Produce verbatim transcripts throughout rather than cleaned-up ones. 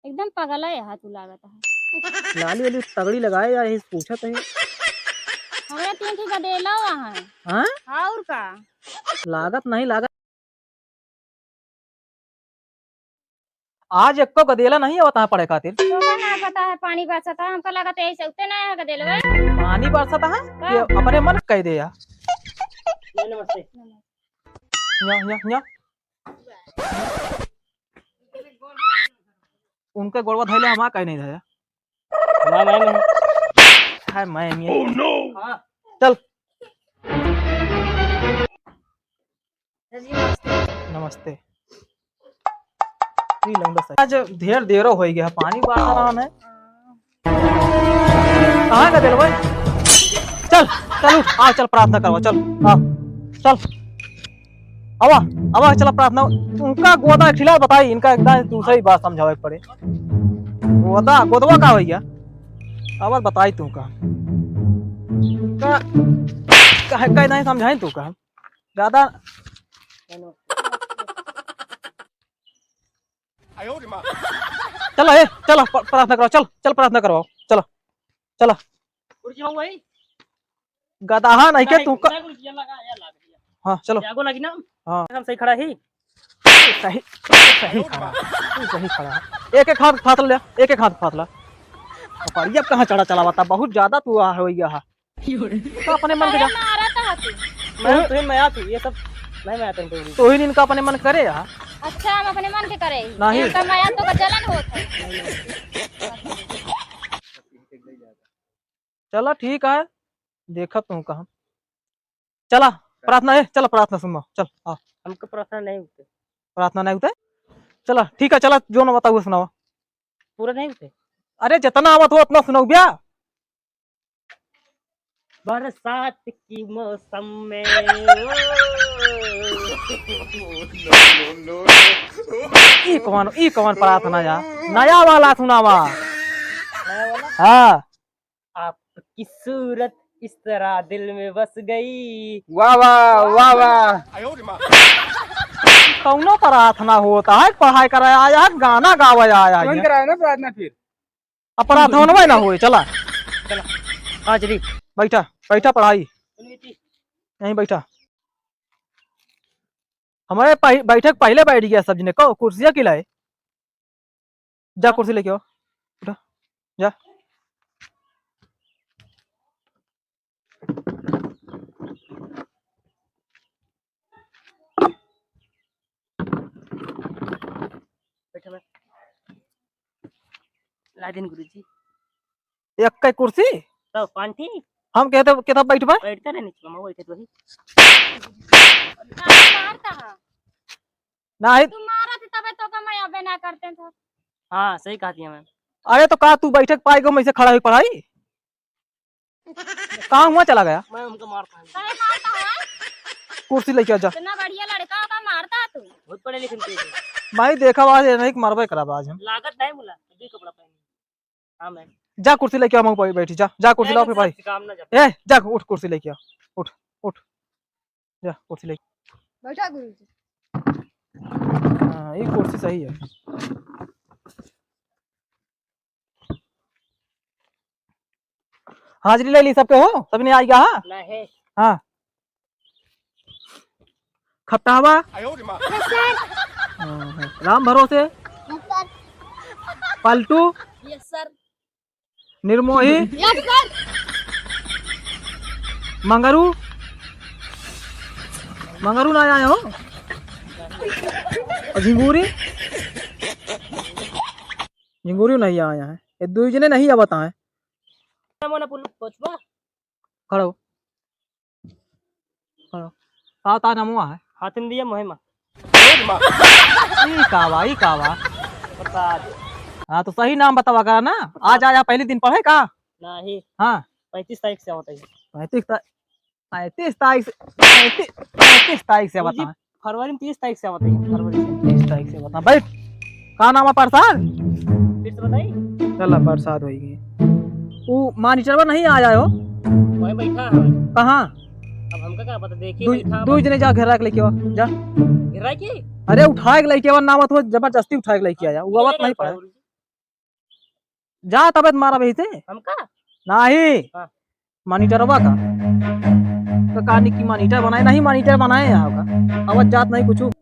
एकदम पगला है तू लागत है। लाली वाली तगड़ी लगाए या यही पूछत है। हमरा तीन ठे गदेला है। हाँ? और का? लागत नहीं लागत। आज एको गदेला नहीं आवत है पढ़े खातिर। तोका ना पता है, पानी बरसत है, हमका लगत है ऐसे उते ना है गदेलवा। पानी बरसत है? का? ये अपने मन कह दे या। नमस्ते। या, या, या। उनके गोड़वा धैले हमार काहे नहीं धैले? हमार मैं नहीं। हाय मैं नहीं। Oh no! हाँ। चल। जी, नमस्ते। नमस्ते। ई लौंडा सही। आज ढेर देरो होइ गया, पानी बाढ़ रहा है। कहाँ का दिल भाई? चल, चल उठ, आ, चल प्रार्थना करवा, चल, आ, चल। आवा, आवा, चला प्रार्थना। उनका गोदा खिला बताई, इनका एकदम दूसरी बात समझावे के पड़े। गोदा, गोदवा का होइया? आवा बताई तू का। का, का, का नहीं समझाई तू का? ज्यादा। चला, ए, चला, प-, प्रार्थना करवाओ, चल, चल प्रार्थना करवाओ, चला, चला। गुरुजी, हम वही। गदहा नहीं के नहीं, तू का। नहीं, गुरुजी, ये लगा, ये लगा, ये। हाँ, चलो। जागो लगी ना? हाँ। हम सही खड़ा ही। सही, सही खड़ा, तू सही खड़ा। एक एक हाथ फात ले, एक एक हाथ फात ला। कपारी अब कहाँ चढ़ा चला बता, बहुत ज्यादा तू आ हो गया है। तो अपने मन के जा। अरे मारा तो हाथी। मैं, तुम्हें मैं आती, ये सब नहीं मैं आती हूँ। तो ही इनका अपने मन करे यार। अच्छा, हम अपने मन के करे। नहीं। इनका माया तो का जलन होत है। चला ठीक है, देखत हूँ कहाँ। चला, प्रार्थना है, चला प्रार्थना सुनवा, चल, आ। हमको प्रार्थना नहीं होते। प्रार्थना नहीं होते? चला, ठीक है, चला, जो ना बताओ, सुनावा। पूरा नहीं होते? अरे, जितना आवत हो, उतना सुनाओ भैया। बरसात की मौसम में, ओ। ई कौन, ई कौन प्रार्थना या? नया वाला सुनावा। नया वाला? हाँ। आपकी सूरत इस तरह दिल में बस गई। वाह, वाह, वाह, वाह। कौनो प्रार्थना होता है, पढ़ाई कराया आया है, गाना गावा आया है। बंद कराया ना प्रार्थना फिर। अब प्रार्थना होनवे ना होए, चला। चला। हाँ, चली। बैठा, बैठा पढ़ाई। यहीं बैठा। हमारे पहि-, बैठक पहले बैठ गया सब जने को, कुर्सियाँ की लाए। जा कुर्सी लेके आओ, उठा, जा। बैठा मैं। ला दिन गुरुजी। एक का कुर्सी? तो पांठी? हम कहते, कहता बैठ बा? बैठता नहीं नीचे, मैं बैठे तो ही। मारता है। नहीं। तू मारा थे तबे तो का मैं अबे ना करते थे। हाँ, सही कहा थी मैं। अरे तो का तू बैठक पाई गो, मैं से खड़ा हुई पढ़ाई? कहाँ हुआ चला गया? मैं उनका मारता हूँ। काहे मारता है? कुर्सी लेके आ जा। इतना बढ़िया लड़का होगा, मारता है तू। बहुत पढ़े लिखे थे। भाई देखा आज ये नहीं मरबे करा आज हम। लागत नहीं मुला, अभी कपड़ा पहने। हाँ, मैं। जा कुर्सी लेके आ, मैं बै-, बैठी, जा, जा कुर्सी नहीं, लाओ फिर नहीं, भाई। काम ना जा। ए, जा उठ कुर्सी लेके आ, उठ, उठ, जा कुर्सी लेके। बैठा गुरुजी। हाँ, ये कुर्सी सही है। हाजिरी ले ली सबके हो, सबने आई गया, हाँ? नहीं। हाँ। खपटावा। Yes, sir। हाँ, हाँ। राम भरोसे। Yes, sir। Paltu. Yes, sir। Nirmohi. Yes, sir। Mangru. मंगरू ना आए हो। और झिंगूरी। झिंगूरी नहीं आया है। ये दो जने नहीं आवत हैं। मोना पुल पहुंचबा। खड़ो। खड़ो। का ता नमवा है? हातिम दिया मोहिमा। ई का बा, ई का बा? प्रसाद। हाँ, तो सही नाम बतावा करा ना। आज आया पहले दिन पढ़े का? नहीं। हाँ। पैंतीस तारीख से आवत है। पैंतीस ता-, पैंतीस तारीख से, पैंतीस, पैंतीस तारीख से जी, बताएं। फरवरी में तीस तारीख से आवत है, फरवरी से। तीस तारीख से बता। भाई, का नाम है? प्रसाद? फिर से बताई? चला, प्रसाद होई गई। ऊ मानिटरवा नहीं आया हो? वही बैठा है। कहाँ? अब हमका का पता, देखी दू, बैठा दू बा। जने जा घेरा के लेके आ, जा। घेरा के? अरे उठाए के लेके आ, नाम तो जबरदस्ती उठाए के लेके आया। वो बात नहीं पाया। फरवरी से। जा तबे त मारा बही से। हमका? नाही। हाँ। मॉनिटरवा का। तो कहानी की मॉनिटर बनाए, नहीं मॉनिटर बनाए यहाँ का। आवत जात नहीं कुछ।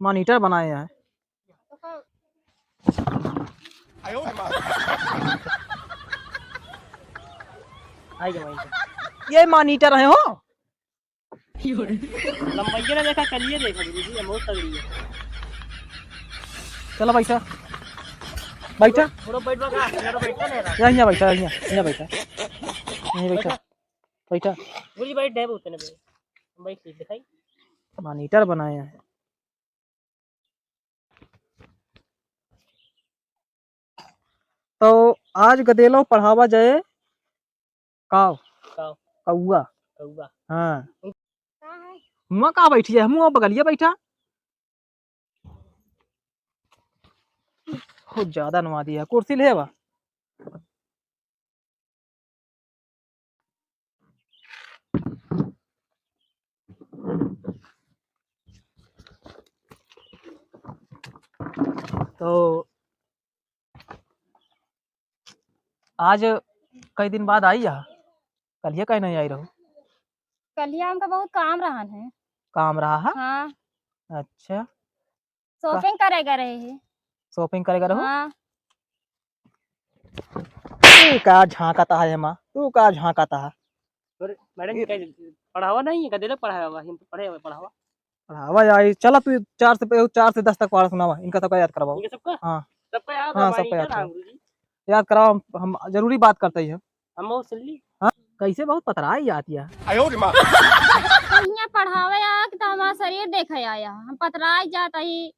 मॉनिटर बनाए यहाँ। आई गए वहीं पे। ये मॉनिटर है हो। लंबाई ना देखा, कलिए देखा गुरुजी, ये बहुत तगड़ी है। चला बैठा, बैठा। थोड़ा बैठ बा, थोड़ा बैठ ना रहा। यहाँ, यहाँ बैठा, यहाँ, यहाँ बैठा, यहीं बैठा, बैठा। गुरुजी बैठ, डे बोलते ना बे। बैठ, सीट दिखाई। मॉनिटर बनाए हैं। तो आज गदेलो पढ़ावा जाए काव? काव? कौआ। कौआ। हाँ। हुआ का बैठी है? हम हुआ बगलिया बैठा। बहुत ज्यादा नवा दिया। कुर्सी ले बा। तो आज कई दिन बाद आई है, कलिया काहे नहीं आई रहो? कलिया हमका बहुत काम रहन है। काम रहा है? हाँ। अच्छा। शॉपिंग करे गए रहे हैं। शॉपिंग करे गए रहो? हाँ। तू का झांकता है माँ, तू का झांकता है? अरे मैडम, ये क्या पढ़ावा नहीं है, गदेला पढ़ावा, हिंदी पढ़े हुए पढ़ावा। पढ़ावा यार, चला तू चार से पहले, चार से दस तक पढ़ा सुनावा, इनका सबका याद करवाओ। इनका सबका? हाँ। सबका याद हाँ, है, सबका याद करवाओ। गुरुजी। याद कराओ, हम, हम जरूरी बात करते ही हम। हम वो सुन ली। हाँ, कैसे बहुत पतराई जाती है। आयो रे माँ। तो यहाँ पढ़ावे आया कि तो हमारा शरीर देखे आया, हम पतराई जाता ही।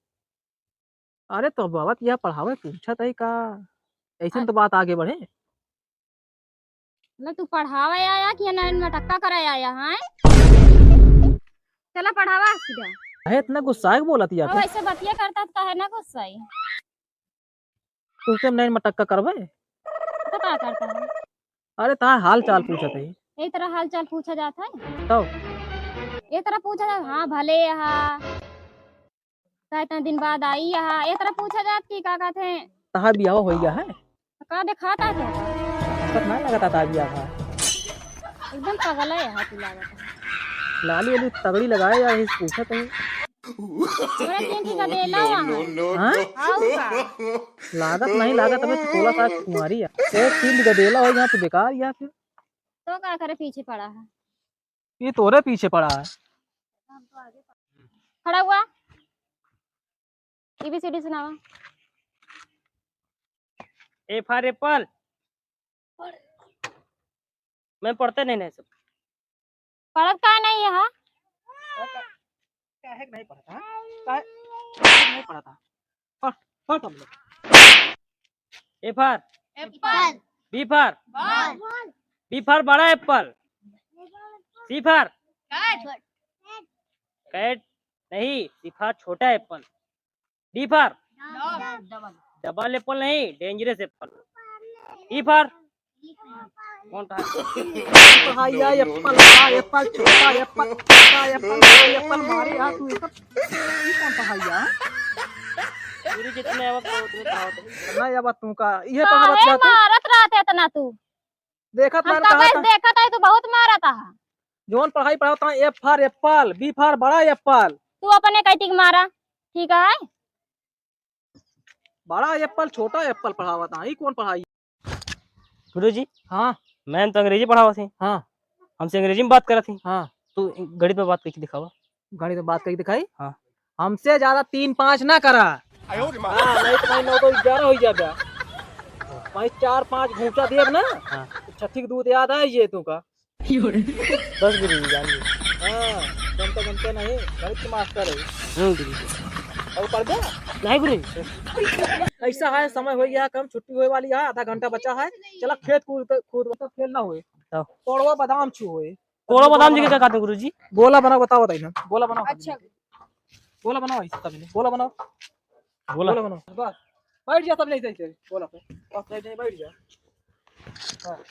अरे तो बाबा, यह पढ़ावे पूछत है का? ऐसे तो बात आगे बढ़े। मतलब तू पढ़ावे आया कि नैन मटक्का करे आया है? चला पढ़ावा सीधा। अरे इतना गुस्सा है बोलत या अब फिर? ऐसे बतिया करता तो काहे ना गुस्साई? तुझसे नैन मटक्का करबे? तो का करता है? अरे तार हाल चाल पूछत है। यही तरह हाल चाल पूछा जाता है? तो? ये तरह पूछा जाता, हाँ भले हा। का इतना दिन बाद आई यहाँ, ए तरह पूछा जात कि का कहते हैं? तहार बियाह हो गया है? का देखाता है? सब ना लगता तहार बियाह था। एकदम पगला है यहाँ तू लागत है। लाली वाली तगड़ी लगाए यार, इस पूछा तो। अरे तीन ठिका देला वहाँ। हाँ? हाँ, उ का? लागत नहीं, लागत हमें थोड़ा सा कुंवारी है। ए, तीन ठिका देला हो यहाँ तो बेकार या फिर? तो का करे पीछे पड़ा है? ये तोरे पीछे पड़ा है। खड़ा हुआ, एबीसीडी सुनावा। A for apple। मैं पढ़ते नहीं, नहीं सब। पढ़त का नहीं है, हाँ? काहे के नहीं पढ़ता, हाँ? काहे, काहे के नहीं पढ़ता? पढ़, पढ़ तुम लोग। A for? Apple. B for? Ball. B for बड़ा apple. C for? Cat. Cat नहीं, C for छोटा apple. D for? Double. Double apple नहीं, डेंजरस एप्पल। E for? कौन था? पढ़ाइया एप्पल, बड़ा एप्पल, छोटा एप्पल, छोटा एप्पल, बड़ा एप्पल मारे यार तू, ये सब, ये कौन पढ़ाइया है? पूरी जितने आवत बहुत में पढ़ावत है। ना आवत तू का, ये काहे पढ़ावत जात है? मारत रहत है इतना तू? देखत हम मान कहा कबे था? देखत है तू बहुत मारत है। जौन पढ़ाई पढ़ावत है, A for apple, B for बड़ा एप्पल। तू अपने कैटिक मारा, ठीक है? बड़ा एप्पल, छोटा एप्पल पढ़ावत है, ई कौन पढ़ाई? गुरुजी, हाँ। मैम तो अंग्रेजी पढ़ावत ही। हाँ। हमसे अंग्रेजी में बात करत ही। हाँ। तू गणित में बात करके दिखावा। गणित में बात करके दिखाई? हाँ। हमसे ज्यादा तीन पाँच ना करा। आयो रे माँ। हाँ, नहीं तो भाई नौ तो ग्यारह हो जाबे। भाई चार पाँच घूंचा देब ना, हाँ। तो छठी के दूध याद आ जाए तू का। बस गुरुजी, जान ली। हाँ, गणित गणित नहीं, गणित के मास्टर है। हम्म, गुरुजी। और पढ़ गया? नहीं गुरुजी। ऐसा है, समय हो गया कम, छुट्टी होए वाली है, आधा घंटा बचा है। चला खेत कूद, कूद मतलब खेल ना होए। हाँ। कोड़वा बादाम छू होए। कोड़वा बादाम जी के का कहते हैं गुरुजी? गोला बनाओ, बताओ, बताइए ना। गोला बनाओ। अच्छा। गोला बनाओ, ऐसे तब नहीं। गोला बनाओ। गोला। गोला बनाओ। बस। बैठ जा, तब नहीं, नहीं, नहीं। गोला पे। बस, नहीं, नहीं, बैठ जा। हाँ।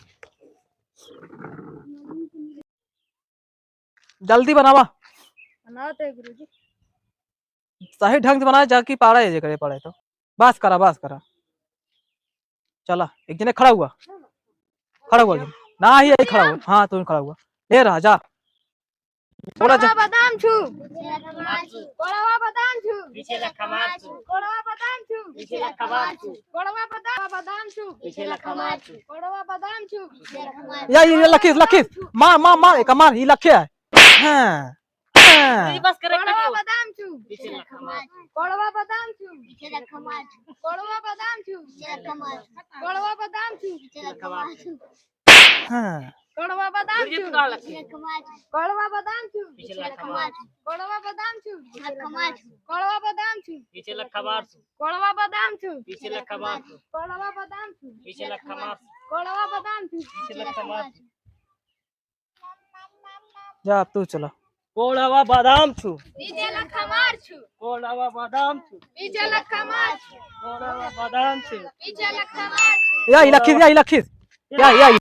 जल्दी बनावा। बनाओ तो गुरुजी। सही ढंग से बनाए, जाके पाड़ा है, जेकरे पड़े तो। बस करा, बस करा। चला, एक जने खड़ा हुआ। खड़ा हुआ। ना ही, यही खड़ा हुआ। हाँ, तू खड़ा हुआ। ले रहा, जा। बोला जा। कोड़वा बादाम छू। कोड़वा बादाम छू। पीछे लखा मार छू। कोड़वा बादाम छू। पीछे लखा मार छू। कोड़वा बादाम, बादाम छू। पीछे लखा मार छू। कोड़वा बादाम छू। या, ये, ये लखीस, लखीस। मार, मार, मार, एक मार, ये लखे है। हाँ। हाँ। बस करे कोड़वा बादाम छू। पीछे लखा मार छू। कोड़वा बादाम छू। पीछे लखा मार छू। कोड़वा बादाम छू। पीछे लखा मार छू। कोड़वा बादाम छू। पीछे लखा मार छू। हाँ। कोड़वा बादाम छू। कोड़वा बादाम छू। पीछे लखा मार छू। कोड़वा बादाम छू। कोड़वा बादाम छू। पीछे लखा मार छू। कोड़वा बादाम छू। पीछे लखा मार छू। कोड़वा बादाम छू। पीछे लखा मार छू। कोड़वा बादाम छू। पीछे लखा मार छू। जा, अब तू चला। कोड़वा बादाम छू। पीछे लखा मार छू। कोड़वा बादाम छू। पीछे लखा मार छू। कोड़वा बादाम छू। पीछे लखा मार छू। या, ई लखीस, या, ई लखीस। या, या, ई।